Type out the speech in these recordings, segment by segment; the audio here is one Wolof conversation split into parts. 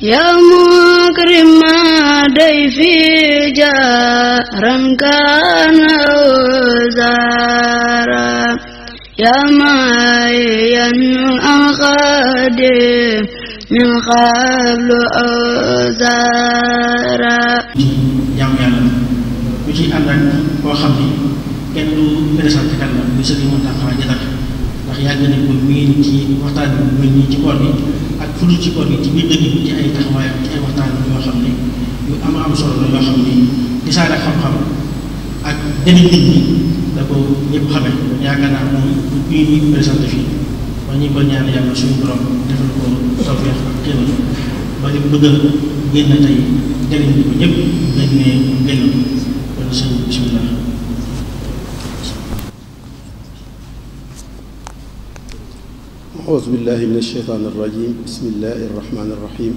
يا مكرم ضيفي جارا كان أو زارا يا معين أخادم من قبل أو زارا jàmm yàlla ñu ci ànd ak koo xam ni kenn du présenté kan la muy sëriñ Mountakha Diatta ndax yàgg nañ ko miin ci waxtaan bi mel nii ci koor gi ak fu dul ci koor gi ci biir dëkk bi ci ay taxawaayam ci ay waxtaan yoo xam ne yu am solo la yoo xam ni disaare xam-xam ak jëriñ nit ñi da ko ñëpp xamee yaakaar naa moom bii ñuy présenté fii ba ñu ko ñaan yàlla suñu borom defal ko tawfeex ak xéwal ba li bëgg a génn tey jëriñ ko ñëpp dañ ne génn kon sëñ bismillah. أعوذ بالله من الشيطان الرجيم بسم الله الرحمن الرحيم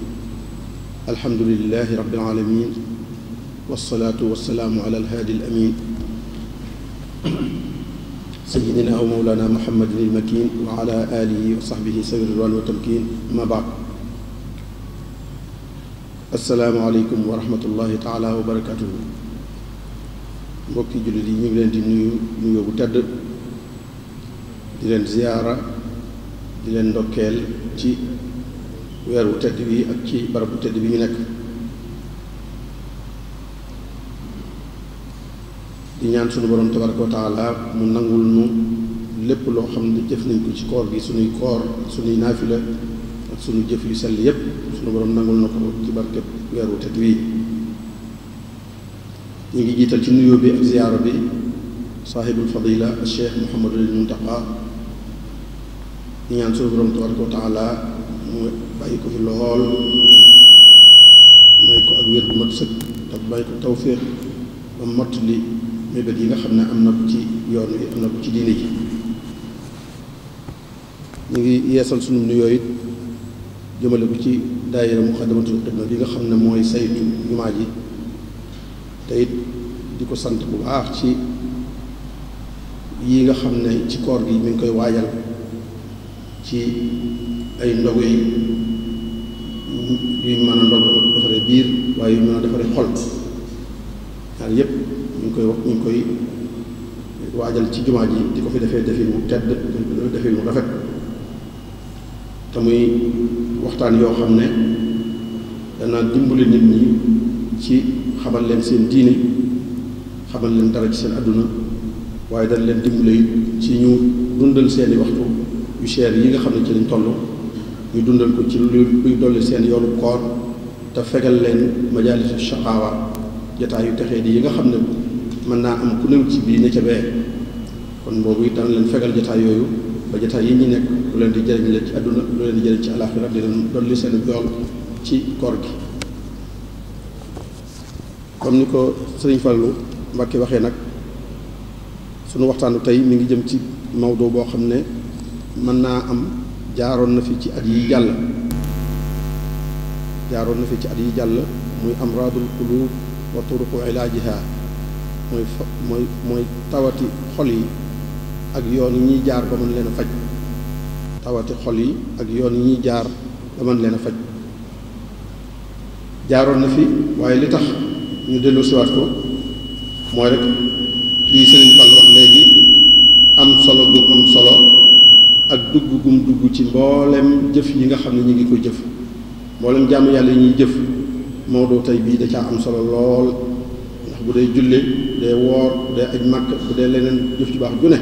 الحمد لله رب العالمين والصلاة والسلام على الهادي الأمين سيدنا ومولانا محمد المكين وعلى آله وصحبه سوي الرضوان والتمكين ما بعد السلام عليكم ورحمة الله تعالى وبركاته mbokki jullit yi ñu ngi leen di nuyu bu tedd di leen ziyaara di leen ndokkeel ci weer wu tedd bi ak ci barab bu tedd bi ñu nekk di ñaan sunu borom tabaraka wa taala mu nangul nu lépp loo xam ne jëf nañ ko ci koor gi sunuy koor sunuy naafila ak sunu jëf yu sell yépp sunu borom nangul na ko ci barkeb weer wu tedd wi ñu ngi jiital ci nuyoo bi ak ziyaara bi saahibul fadila al cheikh Muhammadul Muntaqa di ñaan sunu borom tabaraka wa taala mu bàyyi ko fi lool may ko ak wér bu mat sëkk te bàyyi ko tawféex ba mott li mébét yi nga xam ne am na ko ci yoon wi am na ko ci diine ji ñu ngi yeesal sunu nuyoo it jëmale ko ci daayira Muxaddamatul Xidma bi nga xam ne mooy saytu jumaa ji te it di ko sant bu baax ci yi nga xam ne ci koor gi mi ngi koy waajal ci ay ndogu yi yuy mën a ndog defaree biir waaye yu mën a defaree xol ñaar yépp ñu ngi koy waajal ci jumaa ji di ko fi defee defin mu tedd defin mu rafet te muy waxtaan yoo xam ne dana dimbali nit ñi ci xamal leen seen diine xamal leen dara ci seen àdduna waaye dañ leen dimbali ci ñu dundal seeni waxtu yu cher yi nga xam ne ci lañ toll ñu dundal ko ci luy dolli seen yoonu koor te fegal leen majaalisu shaqaawa jataay yu texee di yi nga xam ne mën naa am ku néew ci bii ne ca bee kon boobu it dana leen fegal jataay yooyu ba jataay yi ñu nekk lu leen di jëriñ la ci àdduna lu leen di jëriñ ci alaaxira di leen dolli seen yool ci koor gi comme ni ko sëriñ Fallu Mbàkke waxee nag sunu waxtaanu tey mi ngi jëm ci mawdo boo xam ne mën naa am jaaroon na fi ci at yi jàll muy amraadul quluub wa turuqu ilaajiha mooy tawati xol yi ak yoon yi ñuy jaar ba mën leen a faj tawati xol yi ak yoon yi ñuy jaar ba mën leen a faj jaaroon na fi waaye li tax ñu dellu siwaat ko mooy rek lii sëriñ Fall wax léegi am solo gu am solo ak dugg gum dugg ci mboolem jëf yi nga xam ne ñu ngi koy jëf mboolem jàmm yàlla yi ñuy jëf Maodo tey bii da caa am solo lool ndax bu dee julle bu dee woor bu dee aj màkk bu dee leneen jëf ci baax ju ne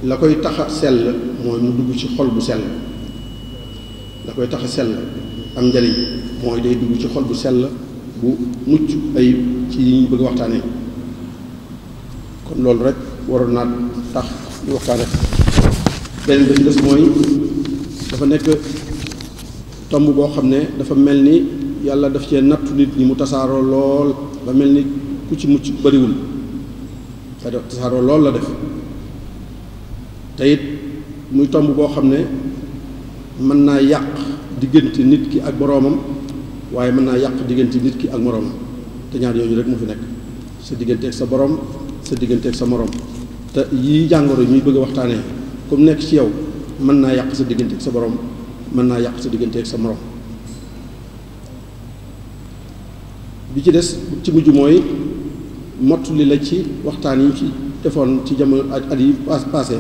la koy tax a sell mooy mu dugg ci xol bu sell la koy tax a sell am njariñ mooy day dugg ci xol bu sell bu mucc ayib ci yi ñu bëgg waxtaanee kon loolu rek waroon naa tax ñu waxtaane beneen ba ci des mooy dafa nekk tomb boo xam ne dafa mel ni yàlla daf cee nattu nit ñi mu tasaaroo lool ba mel ni ku ci mucc bariwul tasaaroo lool la def te it muy tomb boo xam ne mën naa yàq diggante nit ki ak boroomam waaye mën naa yàq diggante nit ki ak moroomam te ñaar yooyu rek mu fi nekk sa diggante ak sa boroom sa diggante ak sa moroom te yii jàngoro ñuy bëgg a waxtaanee comme nekk ci yow mën naa yàq sa diggante ak sa boroom mën naa yàq sa diggante ak sa moroom bi ci des ci mujj mooy mottali la ci waxtaan yi ci defoon ci jamono at yi passé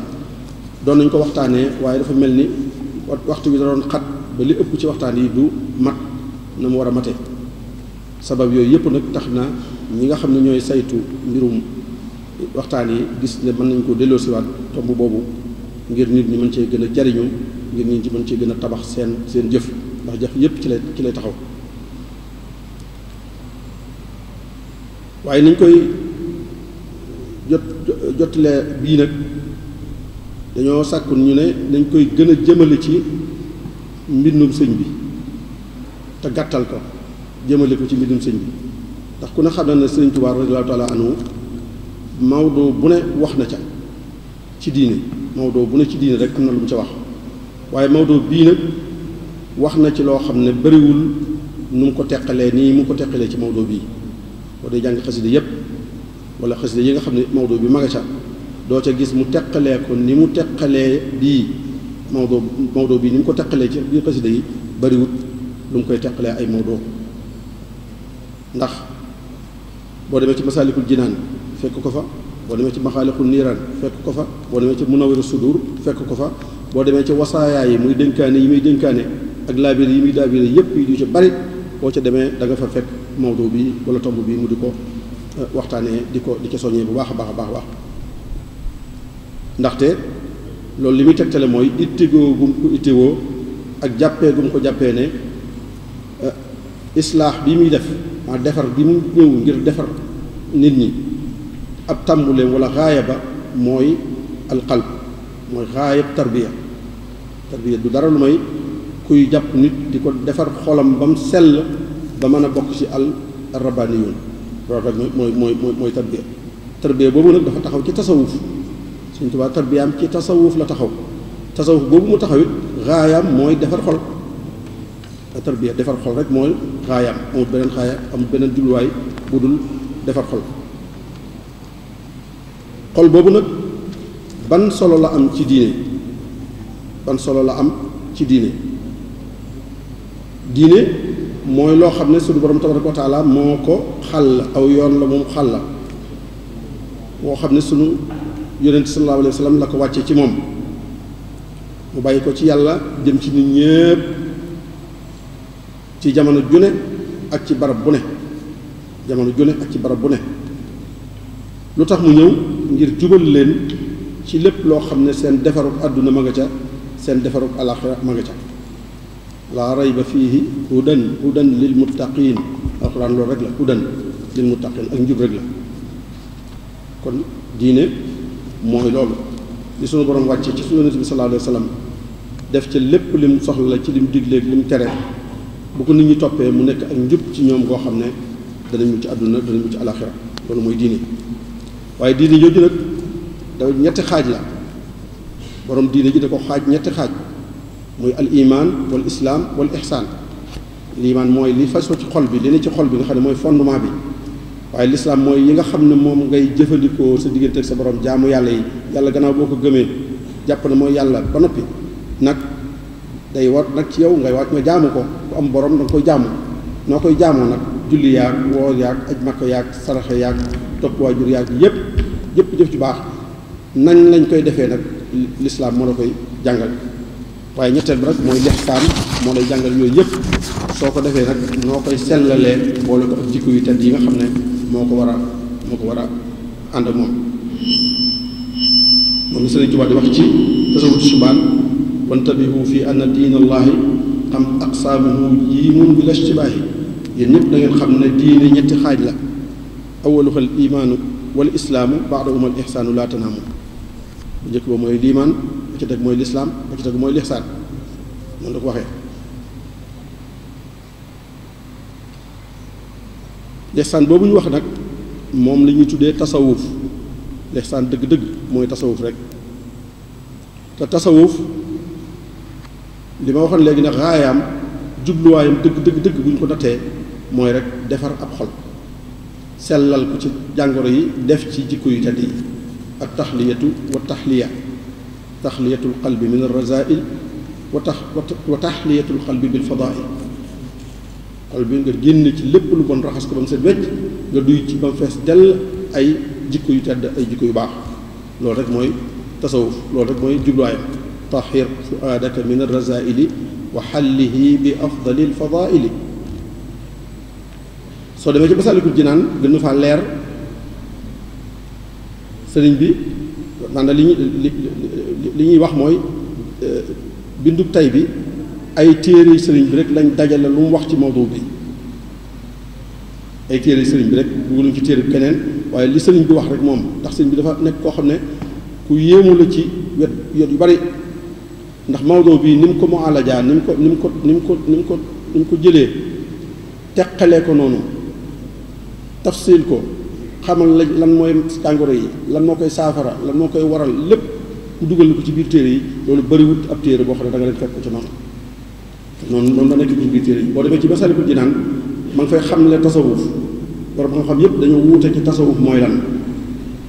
doon nañ ko waxtaanee waaye dafa mel ni waxtu bi da doon xat ba li ëpp ci waxtaan yi du mat na mu war a mate sabab yooyu yëpp nag tax na ñi nga xam ne ñooy saytu mbirum waxtaan yi gis ne mën nañ ko delloosiwaat tomb boobu ngir nit ñi mën cee gën a jariñu ngir nit ñi mën cee gën a tabax seen jëf ndax jëf yëpp ci lay taxaw waaye niñ koy jotalee bii nag dañoo sàkku ñu ne dañ koy gën a jëmale ci mbindum sëñ bi te gàttal ko jëmale ko ci mbindum sëñ bi ndax ku ne xam na ne sëñ Tuubaa radiyallaahu taala anhu Maodo bu ne wax na ca ci diine Maodo bu ne ci diine rek am na lu mu ca wax waaye Maodo bii nag wax na ci loo xam ne bariwul nu mu ko teqalee nii mu ko teqalee ci Maodo bii boo dee jàng xasida yépp wala xasida yi nga xam ne Maodo bi ma nga ca doo ca gis mu teqalee ko ni mu teqalee bii Maodo bii ni mu ko teqalee ci biir xasida yi bariwut lu mu koy teqalee ay Maodo ndax boo demee ci Masaalikul Jinaan fekk ko fa boo demee ci Maxaalikul Niiraan fekk ko fa boo demee ci Munawwirus Sudur fekk ko fa boo demee ci wasaayaa yi muy dénkaane yi muy dénkaane ak laabire yi muy laabire yépp yi du ci bari boo ca demee da nga fa fekk Maodo bi wala tomb bi mu di ko waxtaanee di ko soññee bu baax a baax a baax ndaxte loolu li muy tegtale mooy ittewoo gum ko ittewoo ak jàppee gum ko jàppee ne islaax bi muy def maa defar bi mu ñëw ngir defar nit ñi ab tàmbuleem wala xaaya ba mooy alqalb mooy xaayab tarbiya du dara lu may kuy jàpp nit di ko defar xolam ba mu sell ba mën a bokk ci al rabbaaniyuun loolu rek mooy tarbiya boobu nag dafa taxaw ci tasawuf Sëñ Tuubaa tarbiyaam ci tasawuf la taxaw tasawuf boobu mu taxaw it xaayaam mooy defar xol tarbiya defar xol rek mooy xaayaam amul beneen xaaya amul beneen jubluwaay bu dul defar xol boobu nag ban solo la am ci diine diine mooy loo xam ne suñu borom tabaraka wa taala moo ko xàll aw yoon la moom xàll la woo xam ne sunu yonent sallallahu alayhi wa sallam la ko wàccee ci moom mu bàyyi ko ci yàlla jëm ci nit ñépp ci jamono june ak ci barab bu ne lu tax mu ñëw ngir jubal leen ci lépp loo xam ne seen defaruk àdduna ma nga ca seen defaruk alaxira ma nga ca laa rayba fiihi hudan lil muttaqin alxuraan loolu rek la hudan lil muttaqin ak njub rek la kon diine mooy loolu li sunu borom wàcce ci yonent bi sallallahu alayhi wa sallam def ca lépp lim soxla la ci lim digleeg lim tere bu ko nit ñi toppee mu nekk ak njub ci ñoom goo xam ne danañ mucc àdduna danañ mucc alaxira loolu mooy diine waaye diine jooju nag da ñetti xaaj la borom diine ji da ko xaaj ñetti xaaj muy al iman wal islaam wal ihsaan liimaan mooy li fas ci xol bi li ne ci xol bi nga xam ne mooy fondement bi waaye lislaam mooy yi nga xam ne moom ngay jëfandikoo sa diggante ak sa borom jaamu yàlla yi yàlla gannaaw boo ko gëmee jàpp ne mooy yàlla ba noppi nag day war nag ci yow ngay wàcc nga jaamu ko ku am borom da nga koy jaamu noo koy jaamoo nag julli yaag woor yaag aj makka yaag saraxe yaag topp waajur yaag yépp jëf ju baax nañ lañ koy defee nag lislaam moo la koy jàngal waaye ñetteel bi nag mooy lihsaan moo lay jàngal yooyu yëpp soo ko defee nag noo koy sellalee boole ko ak jikko yu tedd yi nga xam ne moo ko war a ànd ak moom la Sëriñ Tuubaa di wax ci tasawut subaan wantabihu fi anna diin allahi xam aqsaamuhu jiimun bila ishtibaahi yéen ñëpp da ngeen xam ne diine ñetti xaaj la awaluha al imaanu wal islaamu baadahuma al ihsaanu laa tanaamu bu njëkk ba mooy liimaan ba ci teg mooy lislaam ba ci teg mooy lihsaan noonu la ko waxee lihsaan boobu ñu wax nag moom la ñuy tuddee tasawuf lihsaan dëgg-dëgg mooy tasawuf rek te tasawuf li ma waxoon léegi ne xaayaam jubluwaayam dëgg bu ñu ko nattee mooy rek defar ab xol sellal ko ci jàngoro yi def ci jikko yu tedd yi ak taxliyatu wa taxliyatul qalbi min ar-razaa'il wa taxliyatul qalbi bil fadaa'il xol bi nga génn ci lépp lu bon raxas ko ba mu set wecc nga duy ci ba mu fees dell ay jikko yu tedd ay jikko yu baax loolu rek mooy tasawuf loolu rek mooy jubluwaayam tahir fuaadaka min arrazaili wa xallihi bi afdali alfadaili soo demee ci Masaalikul Jinaan gën na faa leer sëriñ bi maanaam li ñuy wax mooy bindub tay bi ay téere sëriñ bi rek lañ dajale lu mu wax ci mawdu bi ay téere sëriñ bi rek dugaluñ ci téere bi keneen waaye li sëriñ bi wax rek moom ndax sëriñ bi dafa nekk koo xam ne ku yéemu la ci wet yu bari ndax mawdu bi ni mu ko mu'alaja ni mu ko jëlee teqalee ko noonu tafsil ko xamal la lan mooy jàngoro yi lan moo koy saafara lan moo koy waral lépp mu dugal ko ci biir téere yi loolu bëriwut ab téere boo xam ne da nga leen fekk ko ci noonu la nekk ci biir téere yi boo demee ci Masaalikul Jinaan ma ngi fay xamle tasawuf borom xam-xam yépp dañoo wuute ci tasawuf mooy lan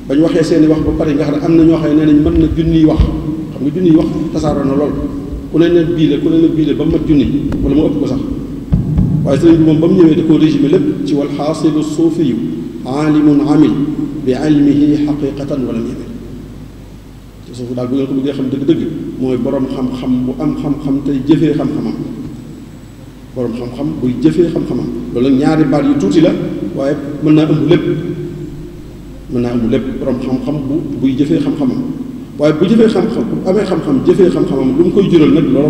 bañ waxee seeni wax ba pare nga xam ne am na ñoo xam ne nee nañ mën na junniy wax xam nga junniy wax tasaaroo na lool ku ne ne bii la ku ne ne bii la ba mu mat junni wala mu ëpp ko sax waaye sëriñ bi moom ba mu ñëwee da koo résumé lépp ci wal xaasilu suufiyu aalimun amil bi ilmihi xaqiqatan wala yamil te suufu daal bu ngeen ko bëggee xam dëgg-dëgg mooy borom xam-xam bu am xam-xam tey jëfee xam-xamam borom xam-xam buy jëfee xam-xamam loolu nag ñaari baat yu tuuti la waaye mën naa ëmb lépp borom xam-xam buy jëfee xam-xamam waaye bu jëfee xam-xam bu amee xam-xam jëfee xam-xamam lu mu koy jural nag loolu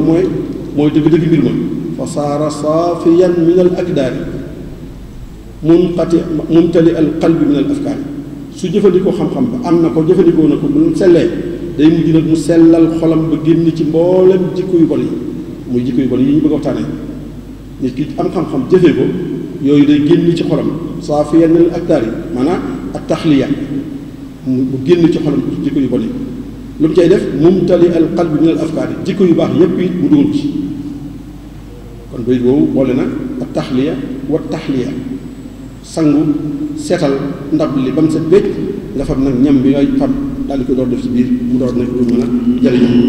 mooy dëgg-dëgg mbir ma fa saara saafiyan min al akdaari mumtali al qalbi min al afkaari su jëfandikoo xam-xam ba am na ko jëfandikoo na ko bu mu sellee day mujj nag mu sellal xolam ba génn ci mboolem jikko yu bon yi muy jikko yu bon yi ñu bëgg a waxtaanee nit ki am xam-xam jëfee ko yooyu day génn ci xolam saafiyan min al akdaari maanaam ak taxliya mu génn ci xolam jikko yu bon yi lu mu cay def mumtali al qalbi min al afkaari jikko yu baax yépp it mu dugal ci kon bayit boobu boole na ak taxliya wa taxliya sangu seetal ndab li ba mu set wécc nga fab nag ñam bi ngay fab daal di ko door def ci biir mu door nag lu mën a jëriñoo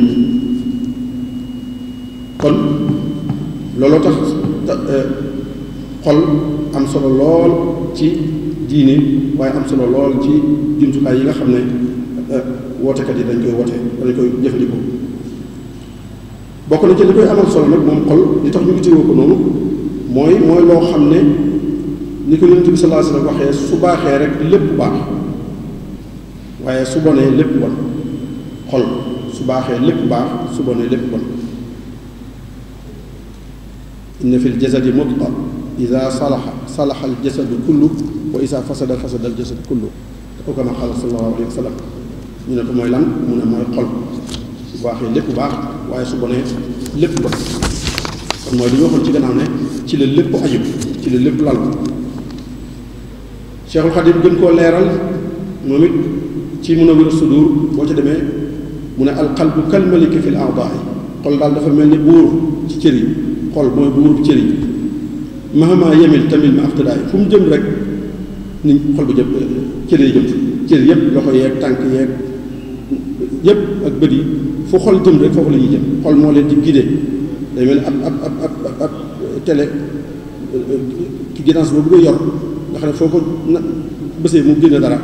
kon looloo tax xol am solo lool ci diine waaye am solo lool ci jumtukaay yi nga xam ne wootekat yi dañ koy jëfandikoo bokk na ci li koy amal solo nag moom xol li tax ñu itteewoo ko noonu mooy loo xam ne ni ko Yonent bi sallallahu alayhi wasallam waxee su baaxee rek lépp baax waaye su bonee lépp bon xol su baaxee lépp baax su bonee lépp bon inna fil jasadi mudga ida salaha al jasadu kullu wa ida fasada al jasadu kullu aw kama qaala sallallahu alayhi wa sallam ñu ne ko mooy lan mu ne mooy xol su baaxee lépp baax waaye su bonee lépp bon kon mooy li ñu waxoon ci gannaaw ne ci la lépp aju ci la lépp lal Cheikhul Khadim gën koo leeral moom it ci Munawwirus Sudur boo ca demee mu ne alqalbu kal maliki fil a'daa'i xol daal dafa mel ni buur ci cër yi xol mooy buur cër yi mahama yemil tamit ma aftidaay fu mu jëm rek ni xol bu jëm cër yi jëm cër yëpp loxo yeeg tànk yeeg yëpp ak bët yi fu xol jëm rek foofu la ñuy jëm xol moo leen di guidé day mel ni ab télé ki guidance boobu nga yor nga xam ne foo ko na bësee mu génne dara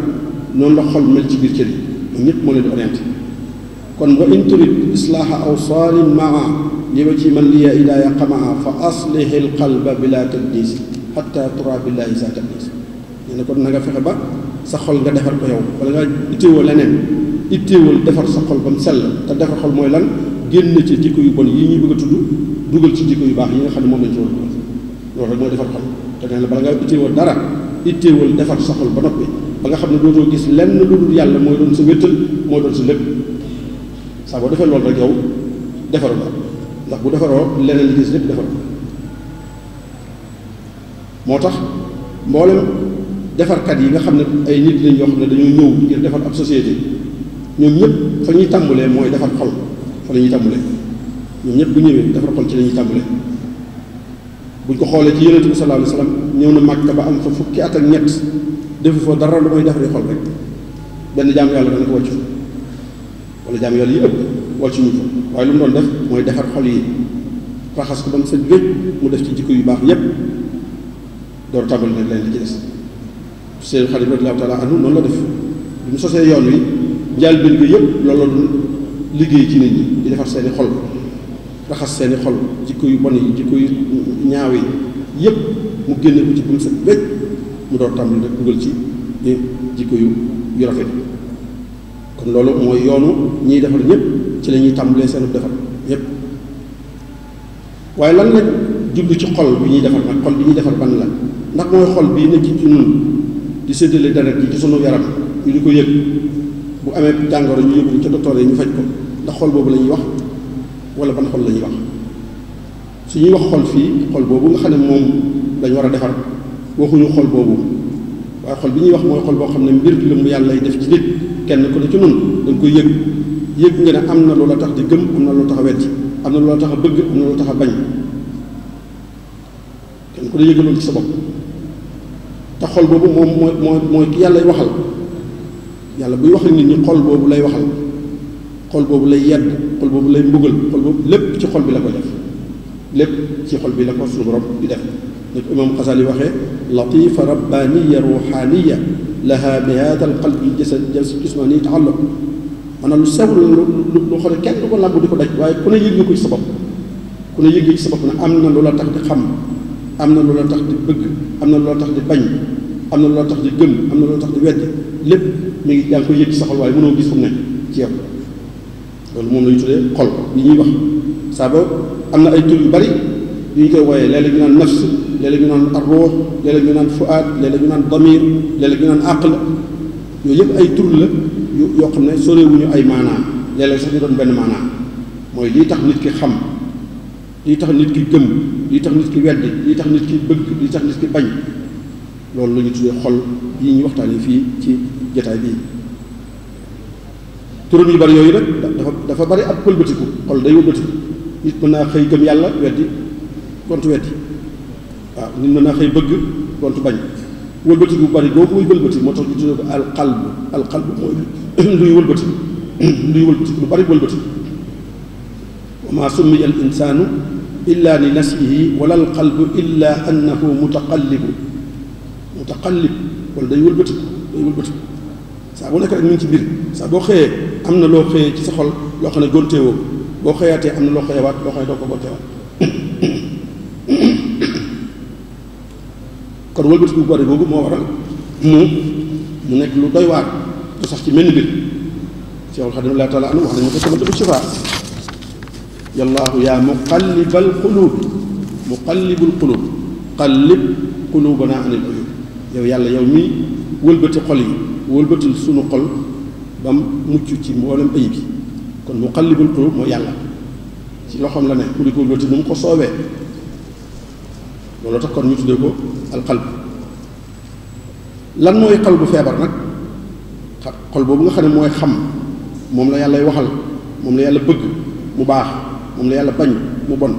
noonu la xol mel ci biir cër yi ñoom ñëpp moo leen di orienté kon wa in turid islaaha awsaalin maa li wa ci man liya ilaaya qamaa fa aslihi l qalba bila tadlis xatta tura billahi sa tadlis ñu ne kon na nga fexe ba sa xol nga defar ko yow wala nga itteewoo leneen itteewul defar sa xol ba mu sell te defar xol mooy lan génn ci jikko yu bon yi ñuy bëgg a tudd dugal ci jikko yu baax yi nga xam ne moom lañ ci war a loolu rek mooy defar xol te nee na bala nga itteewoo dara itteewul defar sa xol ba noppi ba nga xam ne dootoo gis lenn lu dul yàlla mooy doon sa wéttal mooy doon sa lépp saa boo defee loolu rek yow defaru la ndax bu defaroo leneen li gis lépp defaru moo tax mboolem defarkat yi nga xam ne ay nit lañ yoo xam ne dañoo ñëw ngir defar ab société ñoom ñëpp fa ñuy tàmbalee mooy defar xol fa la ñuy tàmbalee ñoom ñëpp bu ñëwee defar xol ci la ñuy tàmbalee buñ ko xoolee ci Yonent bi sallallahu alayhi wasallam ñëw na Makka ba am fa fukki at ak ñett defu fa dara lu may defaree xol rek benn jaamu yàlla dana ko wàccu wala jaamu yàlla yi ëpp wàccu ñu fa waaye lu mu doon def mooy defar xol yi raxas ko ba mu set géej mu def ci jikko yu baax yépp door tàmbali nag leen di ci des Sëriñ Xaadim radiyallaahu taala anhu noonu la def bi mu sosee yoon wi njaal bin gi yëpp loolu la liggéey ci nit ñi di defar seeni xol raxas seeni xol jikko yu bon yi jikko yu ñaaw yi yëpp mu génne ko ci bu mu set wecc mu door tàmbali rek dugal ci jikko yu rafet kon loolu mooy yoonu ñiy defar ñëpp ci la ñuy tàmbalee seenu defar ñëpp waaye lan lañ jublu ci xol bi ñuy defar nag xol bi ñuy defar ban la ndax mooy xol bii nekk ci ñun di séddale deret ji ci sunu yaram ñu di ko yëg bu amee jàngoro ñu yóbbu ca docteur yi ñu faj ko ndax xol boobu la ñuy wax wala ban xol la ñuy wax su ñuy wax xol fii xol boobu nga xam ne moom dañ war a defar waxuñu xol boobu waaye xol bi ñuy wax mooy xol boo xam ne mbir la mu yàlla lay def ci nit kenn ku ne ci nun da nga koy yëg nga ne am na loola tax di gëm am na loola tax a weddi am na loola tax a bëgg am na loola tax a bañ kenn ku ne yëg loolu ci sa bopp te xol boobu moom mooy ki yàlla waxal yàlla buy wax nit ñi xol boobu lay waxal xol boobu lay yedd xol boobu lay mbugal xol boobu lépp ci xol bi la ko def lépp ci xol bi la ko suñu borom di def ni ko imam Xasali waxee latifa rabbaniya ruhaniya laha bi hada al qalbi jismani taxalluq maanaam lu sew lu xam ne kenn du ko làmb di ko daj waaye ku ne yëg nga ko ci sa bopp ku ne yëg nga ci sa bopp ne am na loola tax di xam am na loola tax di bëgg am na loola tax di bañ am na loola tax di gëm am na loola tax di weddi lépp mi ngi yaa ngi koy yëg ci sa xol waaye mënoo gis fu mu nekk ci yow loolu moom la ñu tuddee xol bi ñuy wax saa ba am na ay tur yu bari yu ñu koy wooyee léeg-léeg ñu naan nafs léeg-léeg ñu naan arruux léeg-léeg ñu naan fuaad léeg-léeg ñu naan damir léeg-léeg ñu naan aql yooyu yëpp ay tur la yoo xam ne sorewuñu ay maanaa léeg-léeg sax ñu doon benn maanaa mooy lii tax nit ki xam lii tax nit ki gëm lii tax nit ki weddi lii tax nit ki bëgg lii tax nit ki bañ loolu la ñu tuddee xol bii ñu waxtaanee fii ci jotaay bii turam yu bari yooyu nag dafa bari ab wëlbatiku xol day wëlbatiku nit mën naa xëy gëm yàlla weddi kontu weddi waaw nit mën naa xëy bëgg kontu bañ wëlbatiku bu bari boobu muy wëlbati moo tax ñu tuddee ko alqalbu mooy luy wëlbati lu bari wëlbati wa maa summiya al insaanu illa li nafsihi wala al qalbu illa annahu mutaqallib wala day wëlbati saa bu nekk rek mu ngi ci biir saa boo xëyee am na loo xëyee ci sa xol loo xam ne gonteewoo boo xëyaatee am na loo xëyewaat loo xam ne doo ko gonteewaat kon wëlbati bu bari boobu moo waral mu nekk lu doy waar du sax ci menn mbir Seexul Xadiim radiyallaahu taala anhu wax nañu ko sama dëbu sifaa yallaahu yaa muqallibal quluub muqallibul quluub qallib quluubanaa anil uyuub yow yàlla yow mii wëlbati xol yi wëlbatil sunu xol ba mu mucc ci mboolem ayib yi kon muqallibul quluub mooy yàlla ci loxoom la ne mu di ko wëlbati nu mu ko soobee loolu tax kon ñu tuddee ko alqalb lan mooy xol bu feebar nag xol boobu nga xam ne mooy xam moom la yàllay waxal moom la yàlla bëgg mu baax moom la yàlla bañ mu bon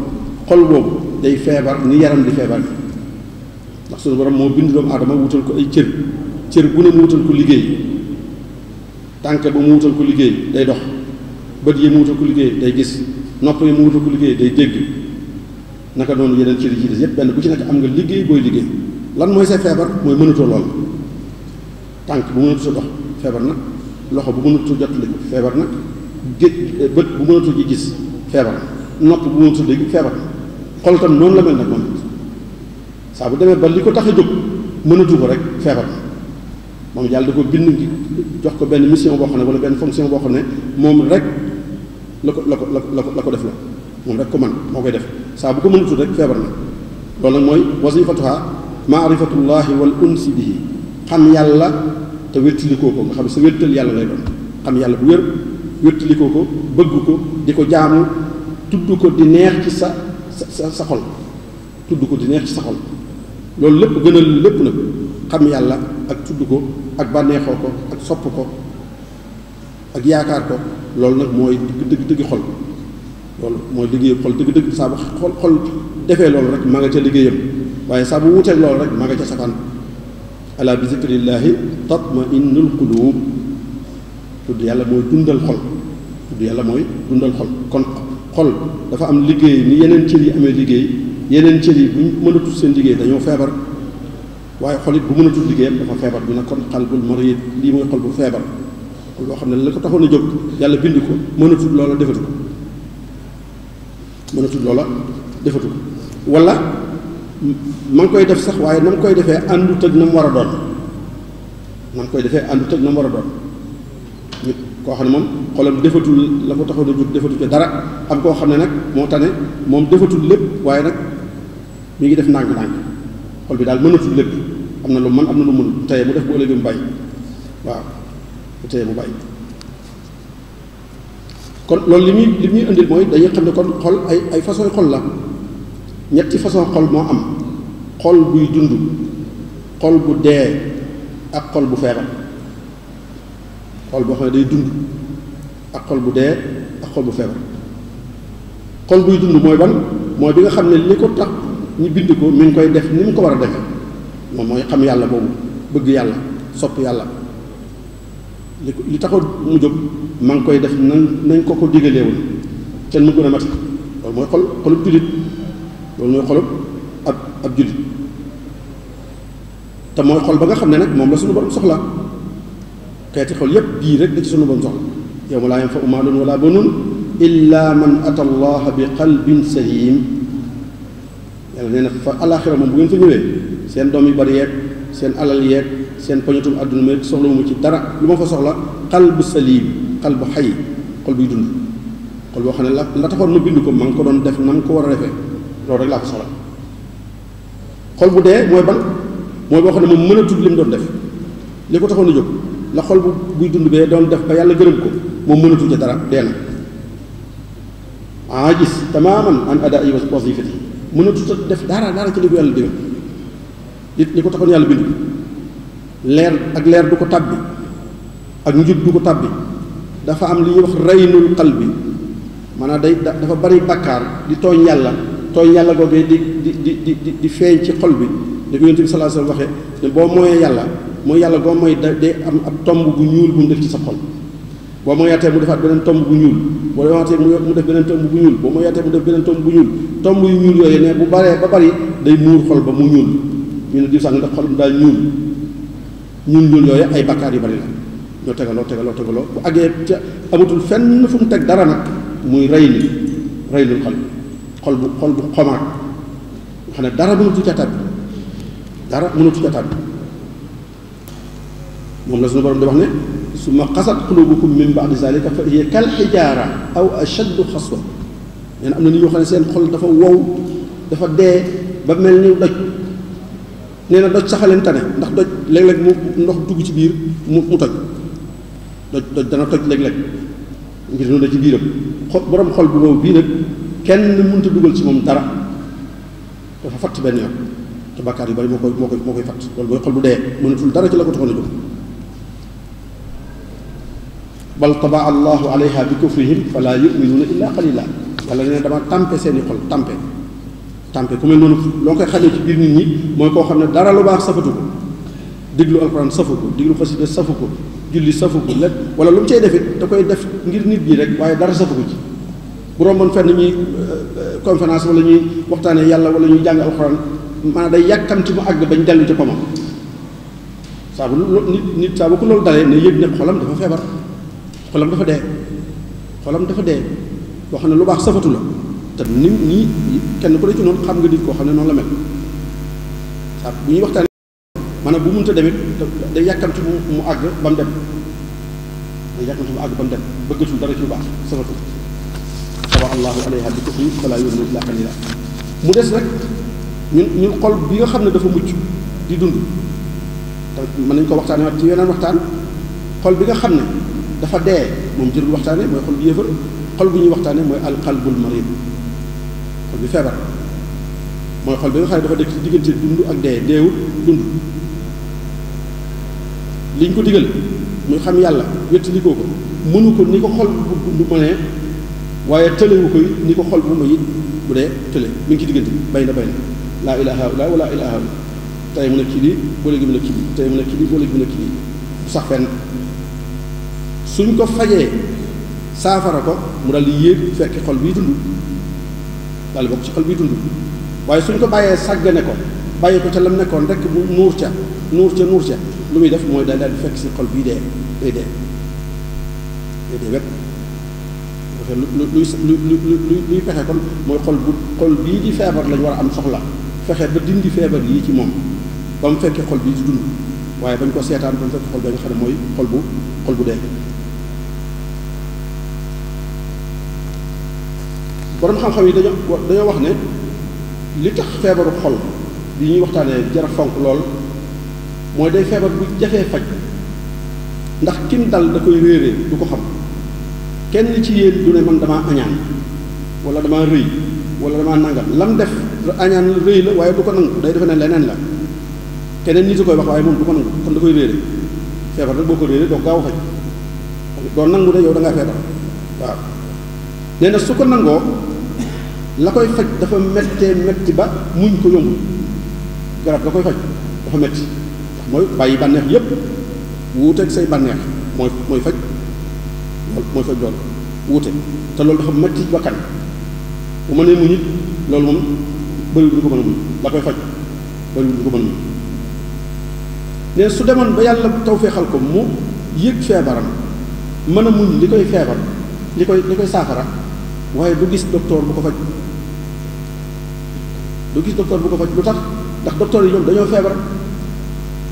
xol boobu day feebar ni yaram di feebar ndax suñu borom moo bind doomu aadama wutal ko ay cër bu ne mu wutal ko liggéey tànk ba mu wutal ko liggéey day dox bët yi mu wutal ko liggéey day gis nopp yi mu wutal ko liggéey day dégg naka noonu yeneen cër yi ci des yépp benn bu ci nekk am nga liggéey booy liggéey lan mooy sa feebar mooy mënatoo lool tànk bu mënatu sa dox feebar na loxo bu mënatu jotali feebar na bët bu mënatu ji gis feebar na nopp bu mënatu dégg feebar na xol tam noonu la mel nag moom saa bu demee ba li ko tax a jóg mënatu ko rek feebar na moom yàlla da ko bind jox ko benn mission boo xam ne wala benn fonction boo xam ne moom rek la ko def la moom rek ko man moo koy def saa bu ko mënatu rek feebar na loolu nag mooy wasifatuha maarifatullahi wal unsi bihi xam yàlla te wéttalikoo ko nga xam ne sa wéttal yàlla lay doon xam yàlla bu wér wéttalikoo ko bëgg ko di ko jaamu tudd ko di neex ci sa xol tudd ko di neex ci sa xol loolu lépp gënal lépp nag xam yàlla ak tudd ko ak bànneexoo ko ak sopp ko ak yaakaar ko loolu nag mooy dëgg xol loolu mooy liggéey xol dëgg saa bu xol defee loolu rek maa nga ca liggéeyam waaye saa bu wuteeg loolu rek maa nga ca safaan ala bi zikrillaahi tatma'innul quluub tudd yàlla mooy dundal xol kon xol dafa am liggéey ni yeneen cër yi amee liggéey yeneen cër yi bu ñu mënatu seen liggéey dañoo feebar waaye xol it bu mënatul liggéeyam dafa feebar ñu ne kon qalbul marid lii mooy xol bu feebar xol boo xam ne la ko taxoon a jóg yàlla bind ko mënatul loola defatu ko wala ma ngi koy def sax waaye na mu koy defee àndut ak na mu war a doon nit koo xam ne moom xolam defatul la ko taxoon a jóg defatu ci dara am koo xam ne nag moo tane moom defatul lépp waaye nag mi ngi def ndànk-ndànk xol bi daal mënatul lépp am na lu mën am na lu mënul teye mu def bu ëllëgee mu bàyyi waaw bu teye mu bàyyi kon loolu li muy indil mooy dañuy xam ne kon xol ay façon xol la ñetti façon xol moo am xol buy dund xol bu dee ak xol bu feebar xol boo xam ne day dund ak xol bu dee ak xol bu feebar xol buy dund mooy ban mooy bi nga xam ne li ko tax ñu bind ko mi ngi koy def ni mu ko war a defee moom mooy xam yàlla boobu bëgg yàlla sopp yàlla li taxoon mu jóg ma ngi koy def nañ ko digalee woon kenn mu gën a mat loolu mooy xolub jullit loolu mooy xolub ab jullit te mooy xol ba nga xam ne nag moom la suñu borom soxla xeeti xol yépp bii rek da ci suñu borom soxla yawma laa yanfa'u maalun wala banuun illa man ata allaha bi qalbin salim yàlla nee na fa alaxira moom bu ngeen fa ñëwee seen doom yu bari yeeg seen alal yeeg seen poñatum àdduna ma soxla mu ci dara lu ma fa soxla qalbu salim qalbu xay xol buy dund xol boo xam ne la taxoon ma bind ko ma ngi ko doon def na nga ko war a defee loolu rek laa fa soxla xol bu dee mooy ban mooy boo xam ne moom mënatul li mu doon def li ko taxoon a jóg la xol buy dund bee doon def ba yàlla gërëm ko moom mënatul ca dara dee na aajis tamaman an adaa'i wazifati mënatul def dara ci li ko yàlla digal li ko taxoon yàlla bind leer du ko tàbbi ak njub du ko tàbbi dafa am li ñuy wax raynul qalbi maanaam dafa bari bàkkaar di tooñ yàlla googee di feeñ ci xol bi ni ko Yonent bi sallallahu alayhi wasallam waxee ne boo mooyee yàlla goo mooy day am ab tomb bu ñuul bu mu def ci sa xol boo mooyaatee mu defaat beneen tomb bu ñuul boo mooyaatee mu def beneen tomb bu ñuul boo mooyaatee mu def beneen tomb bu ñuul tomb yu ñuul yooyu ne bu baree ba bari day muur xol ba mu ñuul ñu ne diw sàng ndax xol daal ñuul yooyu ay bakkaar yu bari la ñoo tegaloo bu àggee ca amatul fenn fu mu teg dara nag muy raynul xol bu xomaag nga xam ne dara mënatu ca tàbbi moom la suñu borom di wax ne summa qasat qulubukum min ba'di zalika fa hiya kal xijaara aw ashaddu xaswa nee na am na nit ñoo xam ne seen xol dafa wow dafa dee ba mel ni doj nee na doj saxaleen tane ndax doj léeg-léeg mu ndox dugg ci biir mu toj doj dana toj léeg-léeg ngir noonu la ci biiram borom xol bu wow bii nag kenn mënut a dugal ci moom dara dafa fatt benn yoon te bàkkaar yu bari moo koy fatt loolu mooy xol bu dee mënatul dara ci la ko taxoon a jóg bal tabaa allahu alayha bi kufrihim fala yuminuuna illa qalila yàlla nee dama tàmpe seeni xol tàmpe ku mel noonu loo koy xamee ci biir nit ñi mooy koo xam ne dara lu baax safatu ko diglu alquran safu ko diglu xasida safu ko julli safu ko lépp wala lu mu cay defit da koy def ngir nit ñi rek waaye dara safu ko ci bu romboon fenn ñuy conférence wala ñuy waxtaanee yàlla wala ñuy jàng alquran maanaam day yàkkamti mu àgg bañ dellu ci pomam saa bu ko loolu dalee ne yëg ne xolam dafa feebar xolam dafa dee boo xam ne lu baax safatu la te nii kenn ku ne ci noonu xam nga nit koo xam ne noonu la mel saa bu ñuy waxtaanee maanaam bu mënta demit day yàkkamti mu àgg ba mu dem bëggatul dara ci lu baax safatu tawa allahu alayha bi kufri fala yu'minu illa qalila mu des nag ñun xol bi nga xam ne dafa mucc di dund te mën nañ ko waxtaanee waat ci yeneen waxtaan xol bi nga xam ne dafa dee moom jërul waxtaane mooy xol bu yéefar xol bu ñuy waxtaane mooy alqalbul marid xol bi feebar mooy xol bi nga xam ne dafa nekk ci diggante dund ak dee deewut dund liñ ko digal muy xam yàlla wéttalikoo ko mënu ko ni ko xol bu dund mënee waaye tëlewu ko ni ko xol bu ma it bu dee tële mi ngi ci diggante bay na laa ilaha illa wala ilaha illa tey mu nekk ci lii boo léegi mu nekk ci lii tey mu nekk ci lii boo léegi mu nekk ci lii du sax fenn suñ ko fajee saafara ko mu dal di yéeg fekk xol biy dund daal di bokk ci xol biy dund waaye suñ ko bàyyee sàggane ko bàyyi ko ca lam nekkoon rek bu nuur ca lu muy def mooy daal di fekk si xol bii day dee wet luy fexe kon mooy xol bii di feebar lañ war a am soxla fexe ba dindi feebar yii ci moom ba mu fekkee xol bii di dund waaye bañ ko seetaan ba mu fekkee xol ba nga xam ne mooy xol bu dee. borom xam-xam yi dañoo wax ne li tax feebaru xol bi ñuy waxtaanee jara fonk lool mooy day feebar bu jafee faj ndax kim dal da koy réeree du ko xam kenn ci yéen du ne man damaa añaan wala damaa rëy wala damaa nangam lam def añaan rëy la waaye du ko nangu day defe ne leneen la keneen nit a koy wax waaye moom du ko nangu kon da koy réere feebar rek boo ko réeree doo gaaw a faj doo nangu de yow da ngaa feebar waaw nee na su ko nangoo la koy faj dafa metti ba muñ ko yombul garab da koy faj dafa metti ndax mooy bàyyi bànneex yépp wuuteeg say bànneex mooy faj loolu wuute te loolu dafa metti bakkan bu mënee muñ it loolu moom bëriwul du ko mën a muñ la koy faj bëriwul du ko mën a muñ ne su demoon ba yàlla tawfeexal ko mu yëg feebaram mën a muñ li koy feebar li koy saafara waaye du gis docteur bu ko faj lu tax ndax docteur yi ñoom dañoo feebar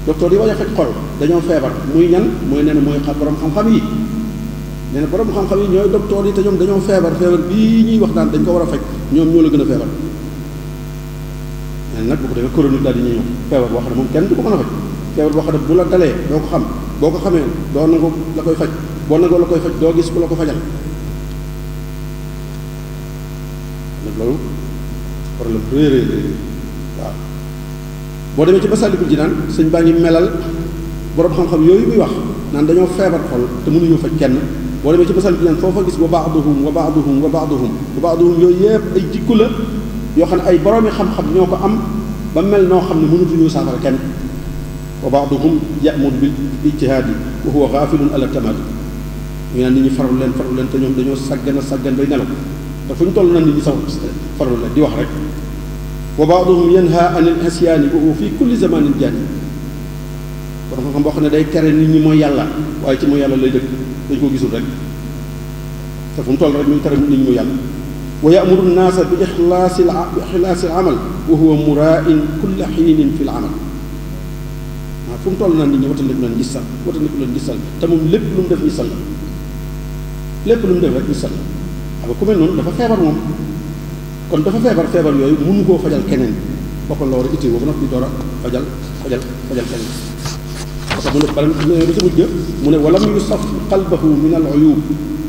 docteur yi war a faj xol dañoo feebar muy ñan mooy nee na mooy borom xam-xam yi nee na borom xam-xam yi ñooy docteur yi te ñoom dañoo feebar bii ñuy wax naan dañ ko war a faj ñoom ñoo la gën a feebar nee na nag bu ko defee chronique daal di ñuy ñëw feebar boo xam ne moom kenn du ko mën a faj feebar boo xam ne bu la dalee doo ko xam boo ko xamee doo nangu la koy faj boo nangoo la koy faj doo gis ku la ko fajal nag loolu problème réeréer waaw boo demee ci Masaalikul Jinaan sëñ baa ngi melal borom xam-xam yooyu muy wax naan dañoo feebar xol te mënuñu faj kenn boo demee ci Masaalikul Jinaan foofa gis wa ba'duhum yooyu yëpp ay jikko la yoo xam ne ay boroomi xam-xam ñoo ko am ba mel noo xam ne mënatuñu saafara kenn wa ba'duhum ya'muru bil ijtihaadi wa huwa gaafilun ala tamaadi ñu naan nit ñi farlu leen te ñoom dañoo saggan bay nelaw te fu ñu toll na nit ñi sax farlu leen di wax rek wa ba'duhum yanha anil isyaani wa huwa fi kulli zamanin jaani kon xam boo xam ne day tere nit ñi mooy yàlla waaye ci mooy yàlla lay dëkk dañ ko gisul rek te fu mu toll rek ñu tere nit ñi mooy yàlla wa ya'muru an-naasa bi ixlaasi al-amal wa huwa muraa'in kulla xiinin fi al-amal waaw fu mu toll naan nit ñi watandiku leen gisal te moom lépp lu mu def gisal la lépp lu mu def rek gisal la xam nga ku mel noonu dafa feebar moom kon dafa feebar yooyu mënu koo fajal keneen boppam la war a itti boobu nag di door a fajal keneen parce que mu ne bala ba ci mujj mu ne walam yusaf qalbahu min al uyub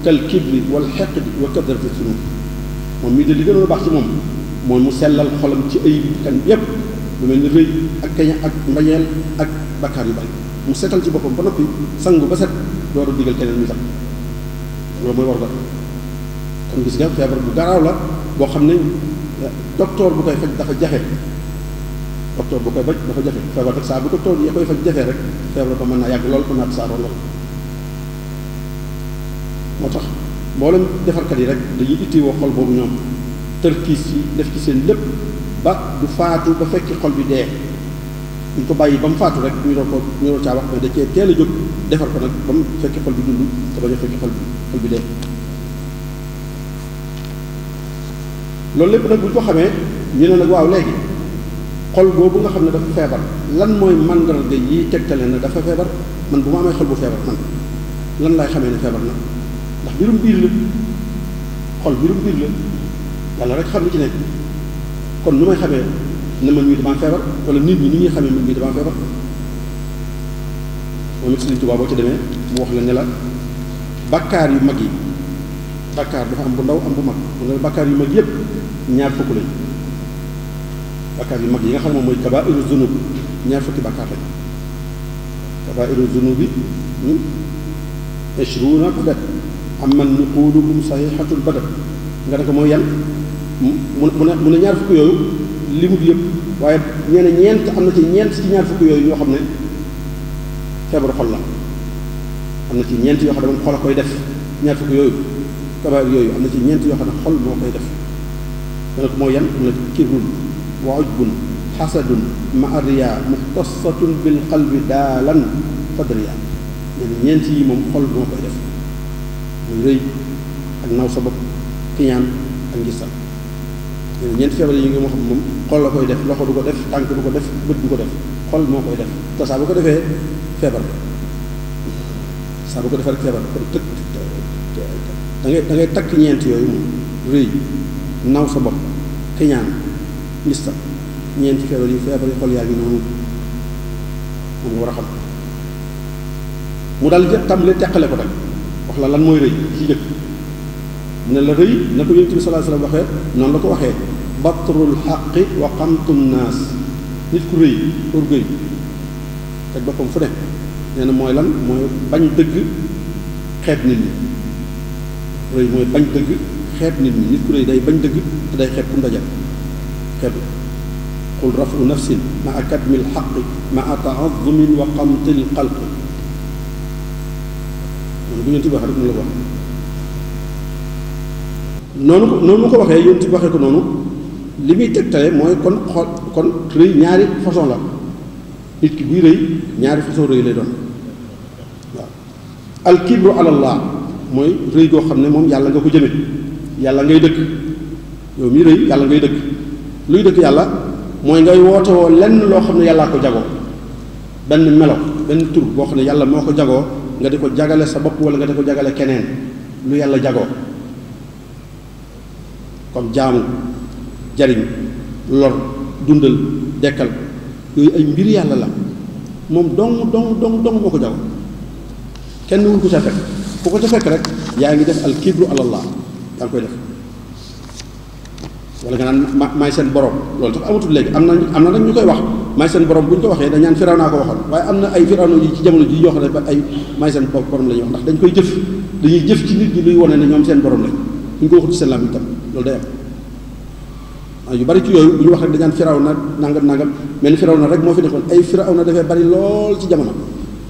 kal kibri wal xeqdi wa kadrati sunub moom mii de li gënoon a baax ci moom mooy mu sellal xolam ci ayib kan yépp lu mel ni rëy ak kaña ak mbañeel ak bakkaar yu bari mu seetal ci boppam ba noppi sangu ba set door a digal keneen ñu sax loolu mooy war kon gis nga feebar bu garaaw la boo xam ne docteur bu koy faj dafa jafe feebar rek saa bu docteur yi koy faj jafe rek feebar ba mën naa yàgg lool mën naa tasaaroo lool moo tax mboolem defarkat yi rek dañuy ittiwoo xol boobu ñoom tërkiis yi def ci seen lépp ba du faatu ba fekki xol bi dee duñ ko bàyyi ba mu faatu rek ñu doon caa wax mais da cee teel a jóg defar ko nag ba mu fekki xol bi dund te bañ a fekki xol bi dee loolu lépp nag bu ñu ko xamee ñu ne nag waaw léegi xol boobu nga xam ne dafa feebar lan mooy màndarga yi tegtale na dafa feebar man bu ma amee xol bu feebar man lan laay xamee ne feebar na ndax mbirum biir la xol mbirum biir la yàlla rek xam li ci nekk kon nu may xamee ne man mii damaa feebar wala nit ñi ni ñuy xamee man mii damaa feebar moom it Sëriñ Tuubaa boo ci demee mu wax la ne la bakkaar yu mag yi bakkaar dafa am bu ndaw am bu mag mu ne bakkaar yu mag yépp ñaar fukk lañ bakkaar yu mag yi nga xam ne moom mooy kabaa'iru zunub ñaar fukki bakkaar lañ kabaa'iru zunubi ñun ishruuna badat amman nuquluhum sahihatul badat nga ne ko mooy yan mu ne ñaar fukk yooyu limut yëpp waaye ñeent am na ci ñeent ci ñaar fukk yooyu ñoo xam ne feebaru xol la am na ci ñeent yoo xam ne moom xol a koy def ñaar fukk yooyu kabaar yooyu am na ci ñeent yoo xam ne xol moo koy def dana ko mooy yan mu ne kibrun wa ujbun xasadun ma riya muxtasatun bil qalbi daalan fadriya nee na ñeent yi moom xol moo koy def muy rëy ak naw sa bopp kiñaan ak ngistal nee na ñeent feebar yi nga moo xam moom xol la koy def loxo du ko def tànk du ko def bët du ko def xol moo koy def te saa bu ko defee feebar saa bu ko defee rek feebar kon da ngay takk ñeent yooyu moom rëy naw sa bopp kiñaan ngistal ñeenti feebar yi xol yaa ngi noonu moom nga war a xam mu daal jë tàmbale teqale ko nag wax la lan mooy rëy ci jëkk mu ne la rëy na ko Yonent bi sallallahu alayhi wasallam waxee noonu la ko waxee batrul xaqi wa xamtun naas nit ku rëy orgueil teg boppam fu ne nee na mooy lan mooy bañ dëgg xeeb nit ñi rëy mooy bañ dëgg xeeb nit ñi nit ku rëy day bañ dëgg te day xeeb kum dajal xeeb qul rafu nafsin maa kadmil xaqi maa taazumin wa qamtil xalqi noonu bu Yonent bi waxee rek mu la ko wax noonu mu ko waxee Yonent bi waxee ko noonu li muy tegtale mooy kon rëy ñaari façon la nit ki buy rëy ñaari façon rëy lay doon waaw alkibru alallah mooy rëy goo xam ne moom yàlla nga ko jëme yàlla ngay dëkk yow mii rëy yàlla ngay dëkk luy dëkk yàlla mooy ngay woote woo lenn loo xam ne yàllaa ko jagoo benn melo benn tur boo xam ne yàlla moo ko jagoo nga di ko jagale sa bopp wala nga di ko jagale keneen lu yàlla jagoo comme jaamu jariñ lor dundal dekkal yooyu ay mbir yàlla la moom dong moo ko jagoo kenn wul ko ca fekk ku ko ca fekk rek yaa ngi def al kibru alallah yaa ngi koy def wala nga naan maay seen borom loolu tax amatul léegi am na nag ñu koy wax maay seen borom bu ñu ko waxee dañ naan firaw naa ko waxoon waaye am na ay firaw yi ci jamono ji ñoo xam ne ba ay maay seen borom la ñuy wax ndax dañ koy jëf dañuy jëf ci nit ñi luy wane ne ñoom seen borom lañ bu ñu ko waxut ci seen làmmiñ tam loolu day am yu bari ci yooyu bu ñu wax rek dañ naan firaw na nangam mel ni firaw na rek moo fi nekkoon ay firaw na dafay bari lool ci jamono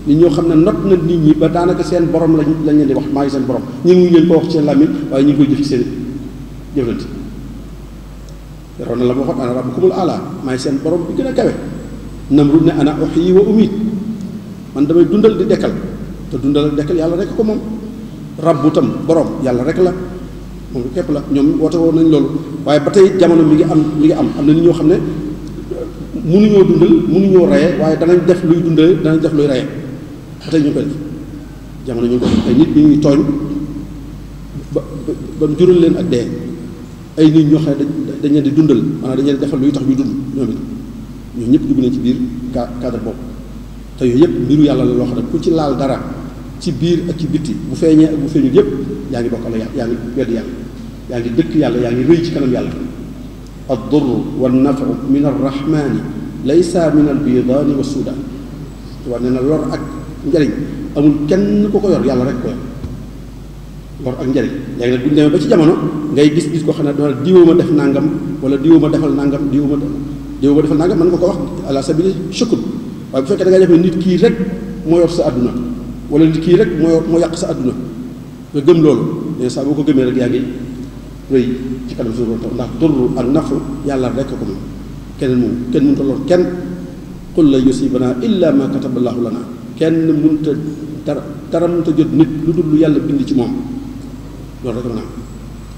nit ñoo xam ne not na nit ñi ba daanaka seen borom lañ leen di wax maay seen borom ñu ngi leen ko wax ci seen làmmiñ waaye ñu ngi koy jëf ci seen jëflante firaw na la ma waxoon ana rabbukumul a'laa maay seen borom bi gën a kawe Namrud ne ana uhyi wa umiit man damay dundal di dekkal te dundal ak dekkal yàlla rek ko moom rabbu tam borom yàlla rek la moom lu képp la ñoom woote woon nañ loolu waaye ba tey jamono mi ngi am na nit ñoo xam ne mënuñoo dundal mënuñoo reye waaye danañ def luy dundale danañ def luy reye ba tey ñu ngi koy def jamono ñu ngi koy def ay nit ñi ñuy tooñ ba mu jural leen ak dee ay nit ñoo xam ne dañ leen di dundal maanaam dañ leen defal luy tax ñu dund ñoom it ñoo ñëpp dugg nañ ci biir cadre boobu te yooyu yëpp mbiru yàlla la loo xam ne ku ci laal dara ci biir ak ci bitti bu feeñee ak bu feeñul yëpp yaa ngi bokkal yaa ngi wedd yàlla yaa ngi dëkk yàlla yaa ngi rëy ci kanam yàlla ad-durru wan-naf'u min ar-rahmani laysa min al-bidaani wa suudaan tubaab nee na lor ak njariñ amul kenn ku ko yor yàlla rek ko yor lor ak njariñ léegi nag bu ñu demee ba ci jamono ngay gis koo xam ne dafa diwoo ma def nangam wala diwoo ma defal nangam diwoo ma defal nangam mën nga ko wax ala sabili shukr waaye bu fekkee da nga def ne nit kii rek moo yor sa àdduna wala nit kii rek moo yàq sa àdduna nga gëm loolu mais saa boo ko gëmee rek yaa ngi rëy ci kanam suñu borom ndax durru ak nafu yàlla rek ko moom keneen moom kenn mënut a lor kenn qul la yusibana illa ma kataballahu lana kenn mënut a dara mënut a jot nit lu dul lu yàlla bind ci moom loolu rek mën a am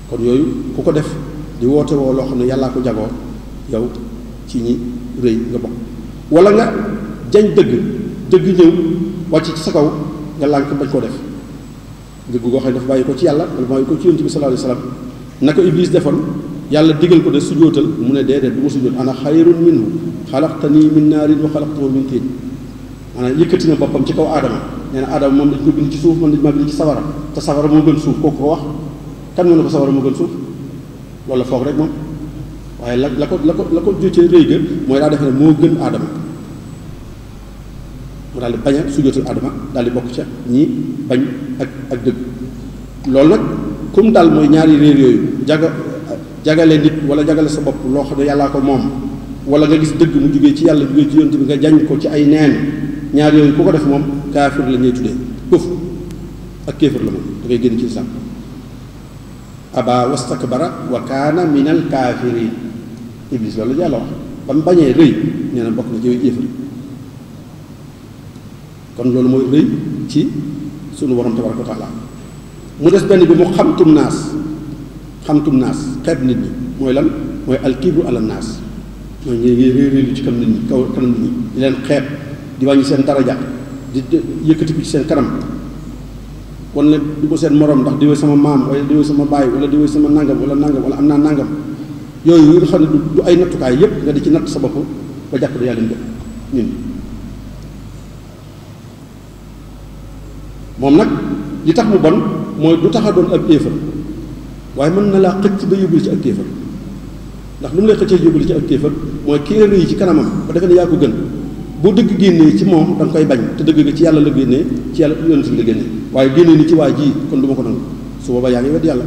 kon yooyu ku ko def di woote woo loo xam ne yàllaa ko jagoo yow ci ñi rëy nga bokk wala nga jañ dëgg ñëw wàcc ci sa kaw nga lànk bañ koo def dëgg goo xam ne dafa bàyyi ko ci yàlla wala bàyyi ko ci yonent bi sallallahu alayhi wasallam na ko Iblis defoon yàlla digal ko de sujjóotal mu ne déedéet du ma sujjóot ana xayrun minhu xalaqtanii min naarin wa xalaqtahu min tiin maanaam yëkkati na boppam ci kaw aadama nee na aadama moom dañ ko bind ci suuf man dañ maa bind ci sawara te sawara moo gën suuf kooku ko wax kan moo ne ko sawara moo gën suuf loolu la foog rek moom waaye la ko jotee rëy ga mooy daa defe ne moo gën aadama mu daal di bañ a sujjóotal aadama daal di bokk ca ñi bañ ak dëgg loolu nag comme daal mooy ñaari réer yooyu jagale nit wala jagale sa bopp loo xam ne yàllaa ko moom wala nga gis dëgg mu jugee ci yàlla jugee ci yonent bi nga jañ ko ci ay neen ñaar yooyu ku ko def moom kaafir la ñuy tuddee kufr ak kéefir la moom da ngay génn ci islam aba wastakbara wa kaana min al kaafiriin iblis loolu la yàlla wax ba mu bañee rëy nee na bokk na ci yéefar kon loolu mooy rëy ci sunu borom tabaraka wa taala mu des benn bi mu xamtum naas xeeb nit ñi mooy lan mooy alkibru ala naas mooy ñu réeréelu ci kanam nit ñi kanam nit ñi di leen xeeb di wàññi seen daraja di yëkkati ko ci seen kanam wan leen du ko seen morom ndax diwee sama maam wala diwee sama baay wala diwee sama nangam wala am naa nangam yooyu nga xam ne du ay nattukaay yépp nga di ci natt sa bopp ba jàpp da yàlla njëkk ñun moom nag li tax mu bon mooy du tax a doon ab kéefar waaye mën na laa xëcc ba yóbbul ci ak kéefar ndax lu mu lay xëccee yóbbul ci ak kéefar mooy ki nga rëy ci kanamam ba defee ne yaa ko gën boo dëgg génnee ci moom da nga koy bañ te dëgg nga ci yàlla la génnee ci yàlla yonent la génnee waaye génnee ni ci waa ji kon du ma ko nangu su boobaa yaa ngi wedd yàlla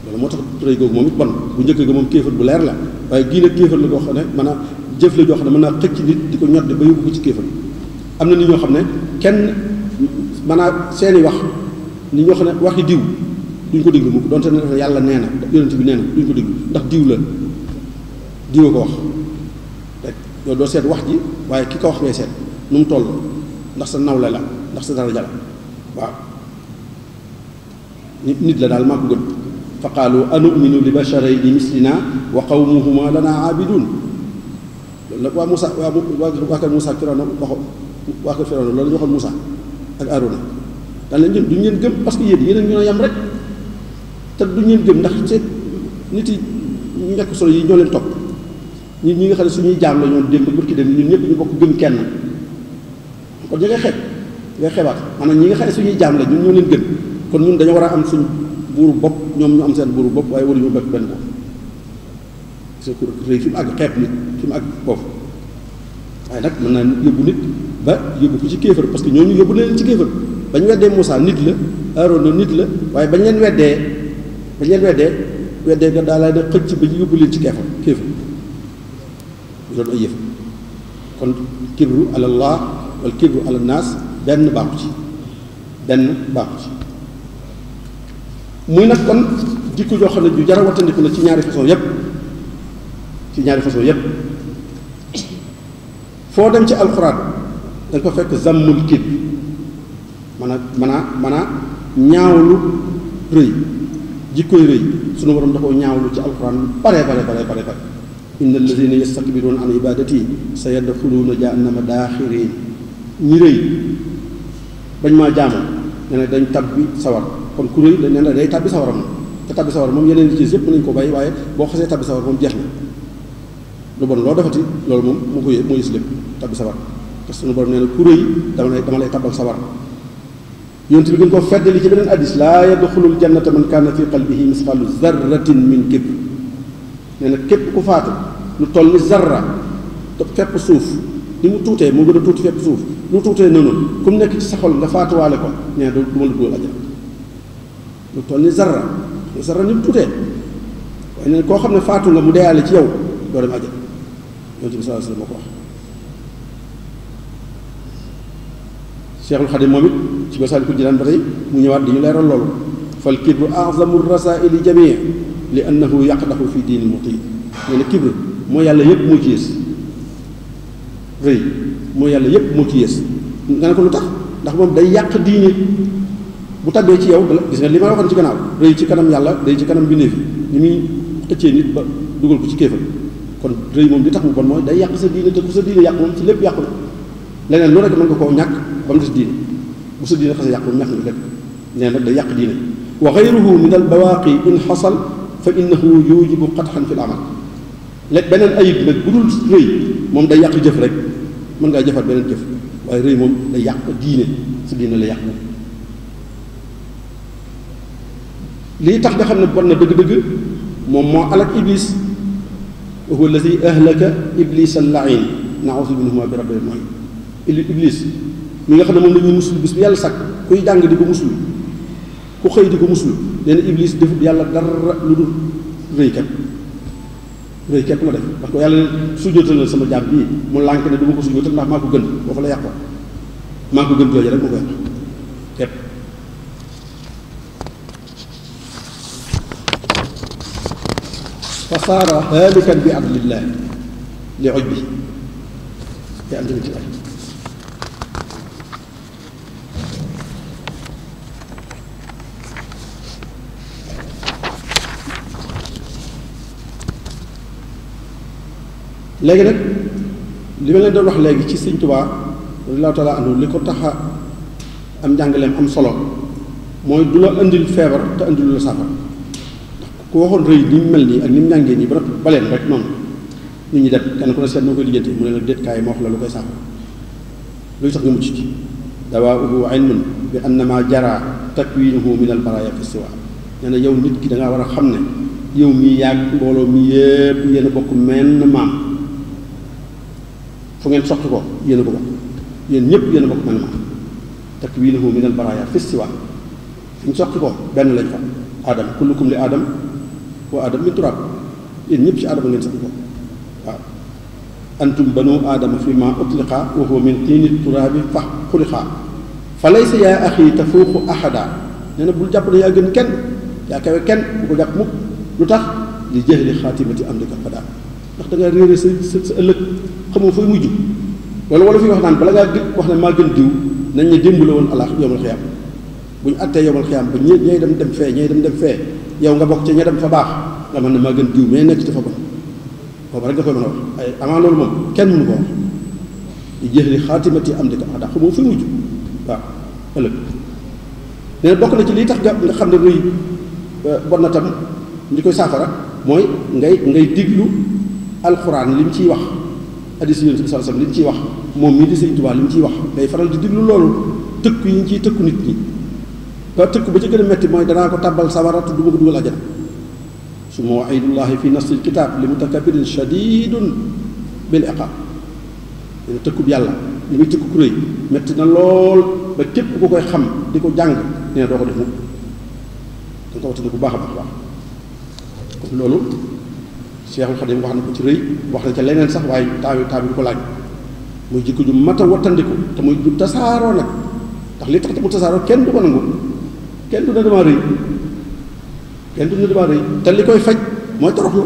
loolu moo tax rëy googu moom it bon bu njëkk ga moom kéefar bu leer la waaye gii nag kéefar la koo xam ne mën a jëf la joo xam ne mën naa xëcc nit di ko ñoddi ba yóbbu ko ci kéefar am na nit ñoo xam ne kenn maanaam seeni wax nit ñoo xam ne waxi diw duñ ko déglu mukk donte ne yàlla nee na yonent bi nee na duñ ko déglu ndax diw la diwa ko wax rek yow doo seet wax ji waaye ki ko wax ngay seet nu mu toll ndax sa nawle la ndax sa daraja la waaw nit la daal maa ko gën fa qaalu anu'minu li basharayni mislina wa qawmuhuma lana aabidun loolu nag waa Moussa waa kër Moussa Firawna waxoon waa kër Firawna loolu la ñu waxoon Moussa ak Aarona daan leen jëm duñu leen gëm parce que yéen a ñu yam rek te duñu leen gëm ndax te nit yi ñu ñàkk solo yi ñoo leen topp ñi nga xam ne suñuy jaam la ñoon démb burki dem ñun ñëpp ñu bokk gëm kenn kon ñu ngay xeeb ngay xebaat maanaam ñi nga xam ne suñuy jaam la ñun ñoo leen gën kon ñun dañoo war a am suñ buuru bopp ñoom ñu am seen buuru bopp waaye waruñu bokk benn bopp c'est que rëy fi mu àgg xeeb nit fi mu àgg foofu waaye nag mën naa yóbbu nit ba yóbbu ko ci kéefër parce que ñooñu yóbbu na leen ci kéefër bañ weddee Moussa nit la Aaroona nit la waaye bañ leen weddee nga daa lay na xëcc ba yóbbu leen ci kéefër loolu ay yëf kon kibru alallah wala kibru ala naas benn baaxu ci muy nag kon jikko joo xam ne ju jar a wattandiku la ci ñaari façon yépp foo dem ci alxuraan da nga ko fekk zammul kibr mën a ñaawlu rëy jikkoy rëy sunu borom da ko ñaawlu ci alxuraan lu bare inna alladina yastakbiruuna an ibadati sa yadxuluuna jahannama daaxirin ñi rëy bañ maa jaamu ne ne dañ tabbi sawar kon ku rëy dañ ne la day tabbi sawara moom te tabbi sawar moom yeneen ci yëpp mën nañ ko bàyyi waaye boo xasee tabbi sawar moom jeex na lu bon loo defati loolu moom moo yës lépp tabbi sawar parce que sunu borom nee na ku rëy dama lay tabbal sawar yonent bi gën koo feddali ci beneen addis laa yadxulul jannata man kaana fi qalbihi misqaalu zarratin min kibr nee na képp ku faatu lu toll ni zarra fepp suuf ni mu tuutee moo gën a tuuti fepp suuf lu tuutee noonu ku mu nekk ci sa xol nga faatuwaale ko nee na du ma la dugal ajal lu toll ni zarra ni mu tuutee waaye nee na koo xam ne faatu nga mu deyaale ci yow doo dem ajal yonent bi sallallahu alayhi wasallam moo ko wax Cheikhul Khadim moom it ci Masaalikul Jinaan ba tey mu ñëwaat di ñu leeral loolu fal kibru a'zamu rasaa'ili jamii li annahu yaqdaxu fi diini mutii nee na kibru mooy yàlla yëpp moo ci yées rëy mooy yàlla yëpp moo ci yées nga ne ko lu tax ndax moom day yàq diine bu tabbee ci yow gis nga li ma waxoon ci gannaaw rëy ci kanam yàlla rëy ci kanam bindeef yi ni muy xëccee nit ba dugal ko ci kéefal kon rëy moom li tax mu bon mooy day yàq sa diine te ku sa diine yàq moom ci lépp yàqu na leneen lu rek mën nga koo ñàkk ba mu des diine bu sa diine xasee yàq moom ñàkk nga lépp nee nag day yàq diine wa gayruhu min al bawaaqi in xasal fa innahu yujibu qatxan fi l amal léegi beneen ayib nag bu dul rëy moom day yàq jëf rek mën ngaa jëfaat beneen jëf waaye rëy moom day yàq diine sa diine la yàq moom lii tax nga xam ne bon na dëgg-dëgg moom moo alak iblis wa huwa alladi ahlaka iblis al-la'in na'uuzu minhuma bi rabbil mu'in iblis mi nga xam ne moom la ñuy musul bis bi yàlla sàkk kuy jàng di ko musul ku xëy di ko musul nee na iblis defut yàlla dara lu dul rëy képp la def parce que yàlla sujjóotal na sama jaam bii mu lànk ne du ma ko sujjóotal ndax maa ko gën boo fa la yàqoo maa ko gën jooju rek moo ko yàq képp fa saara haalikan bi adlillahi li oj bi te am ci ay léegi nag li ma leen doon wax léegi ci Sëñ Tuubaa radiyallaahu taala anhu li ko taxa am njàngaleem am solo mooy du la indil feebar te indilu la saafara ndax ku waxoon rëy ni mu mel nii ak ni mu njàngee nii ba noppi baleen rek noonu nit ñi dem kenn ku ne seet noo koy lijjanti mu ne la déet kaay ma wax la lu koy saafara luy tax nga mucc ci dawaa'uhu ilmun bi annama jara takwiinuhu min al baraaya fi siwa nee na yow nit ki da ngaa war a xam ne yow mii yàgg mbooloo mi yépp yéen a bokk menn maam fu ngeen soxti ko yéen a ko bokk yéen ñëpp yéen a bokk menn maam takwiinuhu min al baraaya fi siwa fi ñu soxti ko benn lañ fa aadama kullukum li aadam wa aadam min turaab yéen ñëpp ci aadama ngeen soxti ko waaw antum banu aadama fi ma utliqa wa huwa min tiini turaabi fa xuliqa fa laysa yaa axi tafuuqu ahada nee na bul jàpp ne yaa gën kenn yaa kawe kenn bu ko jàpp mukk lu tax li jahli xaatimati amrika fada ndax da nga réere sa ëllëg xamoo fooy mujj loolu wala fi wax naan bala ngaa wax ne maa gën diw nañ ne démb la woon alaax yowmal xiyaam bu ñu attee yowmal xiyaam ba ñay dem fee ñay dem fee yow nga bokk ci ña dem fa baax nga mën ne maa gën diw mais nekk ci fa bon boobu rek nga koy mën a wax ay avant loolu moom kenn mënu ko wax li jahli xaatimati amrika fada xamoo fooy mujj waaw ëllëg nee na bokk na ci lii tax nga xam ne rëy bon na tam li koy saafara mooy ngay diglu alxuraan li mu ciy wax hadiis Yonent bi sallallahu alayhi wasallam li mu ciy wax moom mii di Sëñ Tuubaa li mu ciy wax ngay faral di diglu loolu tëkku yi ñu ciy tëkku nit ñi ba tëkku ba ci gën a metti mooy danaa ko tàbbal sawara te du ma ko dugal ajana su ma wa'idullahi fi nassil kitaab li mutakabbirin shadiidun bil iqaab dina tëkkub yàlla li muy tëkku ku rëy metti na lool ba képp ku koy xam di ko jàng nee na doo ko def mukk da nga ko watandi bu baax a baax kon loolu Seexul Xadiim wax na ko ci rëy wax na ca leneen sax waaye temps bi du ko laaj muy jikko ju mat a wattandiku te muy du tasaaroo nag ndax li tax te mu tasaaroo kenn du ko nangu kenn du ne damaa rëy kenn du ne damaa rëy te li koy faj mooy toroxlu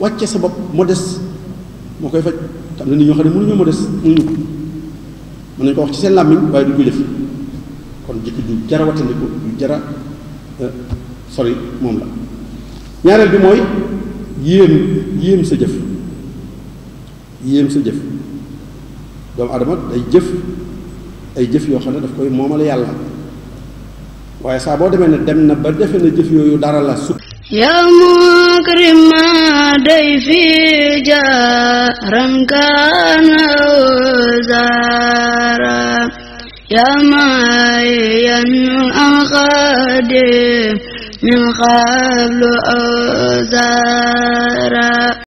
wàcce sa bopp modeste moo koy faj te am na nit ñoo xam ne mënuñoo modeste mënuñu ko mën nañu ko wax ci seen làmmiñ waaye duñ ko jëf kon jikko ju jara wattandiku ju jara sori moom la ñaareel bi mooy yéem sa jëf doomu adama day jëf ay jëf yoo xam ne daf koy moomale yàlla waaye saa boo demee ne dem na ba defe na jëf yooyu dara la su yaa mukrima day fi jaaran kaana zara yaa maayan axade min qablu awzara